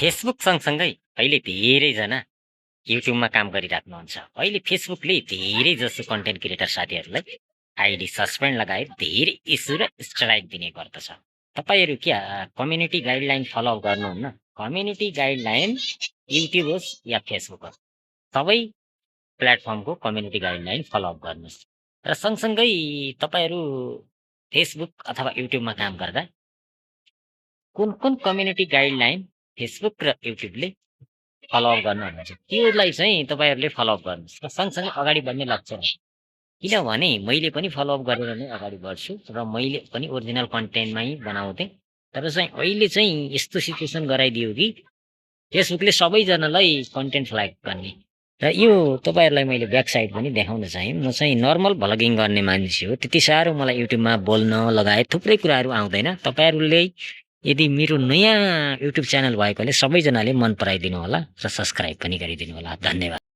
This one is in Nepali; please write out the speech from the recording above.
फेसबुक सँगसँगै अहिले धेरैजना युट्युबमा काम गरिराख्नुहुन्छ। अहिले फेसबुकले धेरैजसो कन्टेन्ट क्रिएटर साथीहरूलाई आइडी सस्पेन्ड लगायत धेरै इस्यु र स्ट्राइक दिने गर्दछ। तपाईँहरू क्या कम्युनिटी गाइडलाइन फलो गर्नुहुन्न? कम्युनिटी गाइडलाइन युट्युब होस् या फेसबुक होस्, सबै प्लेटफर्मको कम्युनिटी गाइडलाइन फलो गर्नुहोस्। र सँगसँगै तपाईँहरू फेसबुक अथवा युट्युबमा काम गर्दा कुन कुन कम्युनिटी गाइडलाइन फेसबुक र युट्युबले फलोअप गर्नुहुन्छ त्योलाई चाहिँ तपाईँहरूले फलोअप गर्नुहोस् र सँगसँगै अगाडि बढ्ने लक्ष्य राख्नुहोस्। किनभने मैले पनि फलोअप गरेर नै अगाडि बढ्छु र मैले पनि ओरिजिनल कन्टेन्टमै बनाउँथेँ। तर चाहिँ अहिले चाहिँ यस्तो सिचुएसन गराइदियो कि फेसबुकले सबैजनालाई कन्टेन्ट फ्ल्याग गर्ने। र यो तपाईँहरूलाई मैले ब्याक साइड पनि देखाउन चाहेँ। म चाहिँ नर्मल भ्लगिङ गर्ने मान्छे हो, त्यति साह्रो मलाई युट्युबमा बोल्न लगायत थुप्रै कुराहरू आउँदैन। तपाईँहरूले यदि मेरो नयाँ युट्युब च्यानल भएकोले सबैजनाले मन पराइदिनु होला र सब्सक्राइब पनि गरिदिनु होला। धन्यवाद।